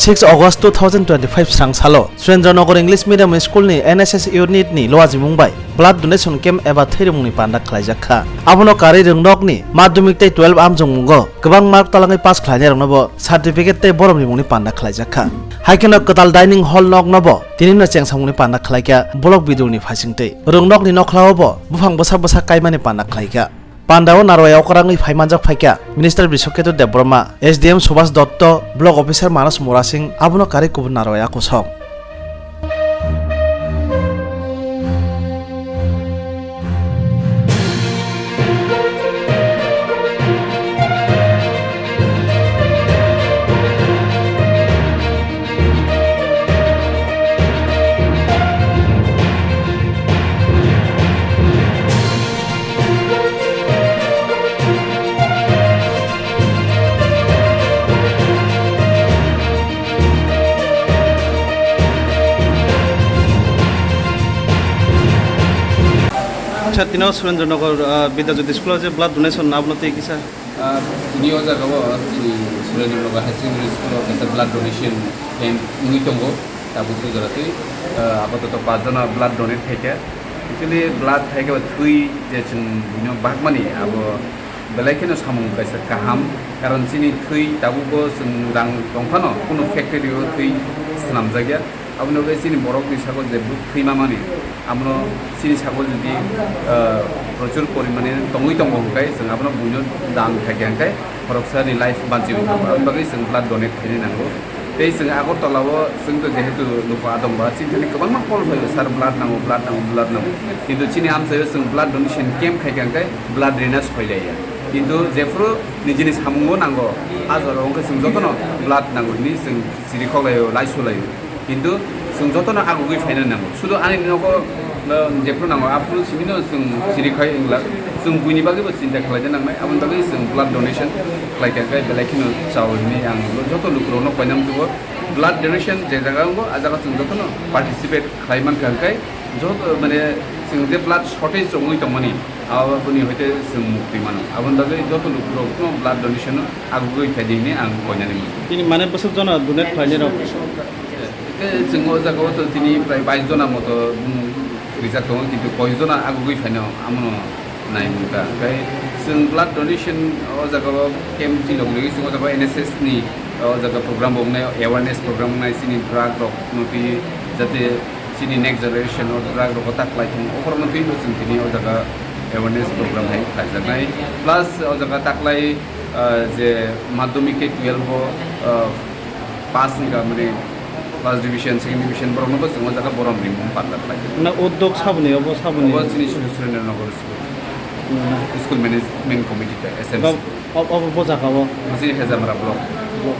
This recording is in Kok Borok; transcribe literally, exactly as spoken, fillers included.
six August two thousand twenty-five srang salo Surendra Nagar English Medium School ni N S S unit ni luajimung bai blood donation camp eba thwirwngmungni panda khlaijak kha. Abono karwi rwngnokni madhyamik tei twelve amjongmungo kwbang mark talangwi pass khlainairokno bo certificate tei borom rimungni panda khlaijak kha. Haikheno kwtal dining hall nokno bo tinino chengsamungni panda khlaikha block B D O ni phaisingtwi. Rwngnokni nokhlao bo buphang bwsa bwsa kaimani panda khlaikha. Pandao narwai okrangwi phaimanjak phaikha Minister Biswaketu Debbarma, S D M Subhas Dotto, Block Officer Manas Murasing, abono karwi kubun narwai a kosong. Acha, tino Surendra Nagar, ah, Bidya Jyoti School o je blood donation abono tei kisa. Ah, tini o jaga o chini Surendra Nagar High Secondary School o kaisa blood donation camp wngwi tongo. Tabuk se jora twi, ah, apatoto pach jona blood donate khaikha. Actually, blood khaikhe ba thwi je chwng buino bagmani, abo belai kheno samung kaisa kaham. Karon chini thwi tabukbo chwng rang tongphano, kunu factory o thwi swnamjakya. Aboni bagwi chini borokni sago je bwk thwima mani, abono chini sago jodi, ah, prochur porimane tongwi tongo hwnkhe, chwng abono buino dan khaikha hwnkhe, khoroksani life banchiwi tongo. Aboni bagwi chwng blood donate khainai nango. Tei chwng Agartala o chwng to jehetu luku adong ba, chini thani kwbangma call phaio, "Sir, blood nango, blood nango, blood nango." Kintu chini amchaio chwng blood donation camp khaikha hwnkhe blood rina soilaiya. Kintu jephuru nijini samungo nango, a jora o hwnkhe chwng jotono blood nango hinwi chwng siri khoklaio, laisulaio. Kintu chwng jotono agugwi phaina nango. Sudu ani nogo, uh, jephuru nango, aphuru simino chwng siri khai wngla. Chwng buini bagwibo chinta khlaina nangnai. Aboni bagwi chwng blood donation khlaikha khe belai kheno chao hinwi ang joto lukurokno koinam tugo. Blood donation je jaga wngo, a jaga chwng jotono participate khlai mankha hwnkhe joto, mane, chwng je blood shortage wngwi tongmani, aboni hoite chwng mukti mano. Aboni bagwi joto lukurokno blood donation o agugwi phaidi hinwi ang koinani muchungo. Tini mane bwswk jona donate khlainai rok? Hwnkhe chwng o jaga o to tini prai bais jona moto, mm, rijak tongo, kintu koi jona agugwi phaino amono nai mungkha. Hwnkhe chwng blood donation o jaga o camp twi logwi chwng o jaga o N S S ni o jaga program bo wngnai, awareness program wngnai, chini drug rok no twi jate chini next generation o drug rok o ta khlai thung, o borok no twi bo chwng tini o jaga awareness program hai khlaijaknai. Plus o jaga ta khlai, ah, je madhyamik tei twelve o, ah, pass wngkha, mane first division, second division, borokno bo chwng o jaga borom rimung panda khlai. Na uddog saboni, obo saboni? Obo chini Surendra Nagar school. Hmm. School management committee ta, S M C. Ba-, ob-, obo bo jaga o? Chini Hejamara block. Block.